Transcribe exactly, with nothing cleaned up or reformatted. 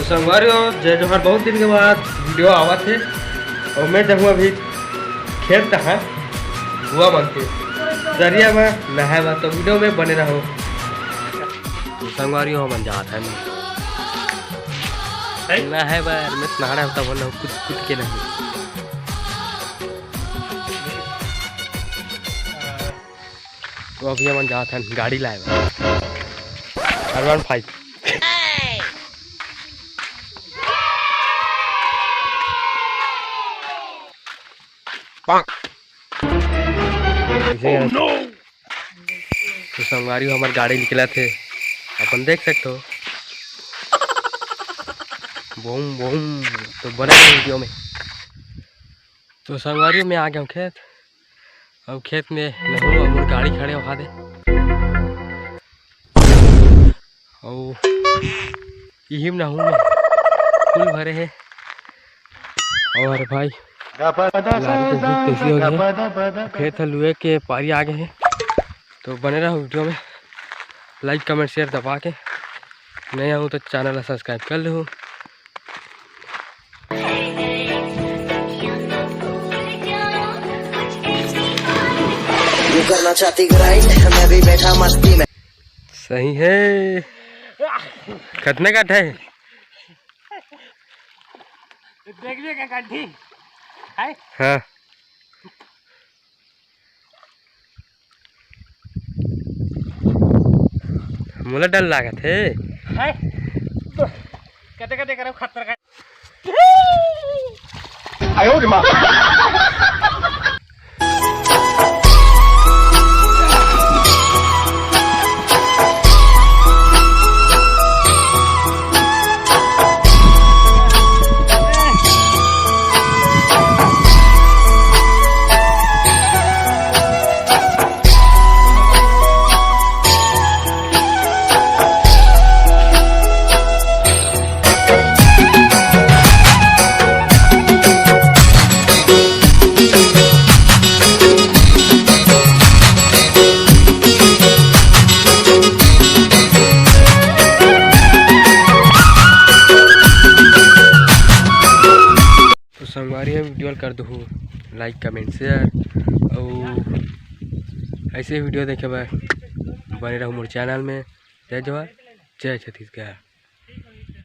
संगवारी हो, जय जोहार। बहुत दिन के बाद वीडियो आवत हे और मैं जाहूँ अभी खेत तक बुआ मन के जरिया में नहाए बर, तो वीडियो में बने रहो। तो संगवारी हो, हमन जात हन नहाए बर, मैं नहाड़ा होता बोल रहा हूँ, कुछ कुछ के नहीं। तो अभी हमन जात हन गाड़ी लाए बर, आर वन फाइव। तो संगवारी हो, हमर गाड़ी निकलत हे, अपन देख सकते हो। Boom boom. तो बने रहो वीडियो में। तो संगवारी हो, मैं आ गया हूँ खेत। अब खेत में नहूँ, अब मोर गाड़ी खड़े वहा दे। अउ इही में नहूँ मैं, फुल भरे हे। और भाई, लारी तो बहुत तेजी हो गई है। खेत ह लुए के पारी आ गए हे, तो बने रहो वीडियो में, लाइक कमेंट शेयर दबा के। नया हूँ तो चैनल ला सब्सक्राइब कर लो। तू करना चाहती ग्राइंड, मैं भी बैठा मस्ती में। सही है। कितने का है? देखिए क्या कंठी है। हाँ। मोला डर लागत हे। है। कते कते करब खतरनाक। आयो रे माँ। तो संगवारी हो, वीडियो ल कर दहू लाइक कमेंट शेयर, अउ ऐसे वीडियो देखे बर बने रहू मोर चैनल में। जय जोहार, जय छत्तीसगढ़।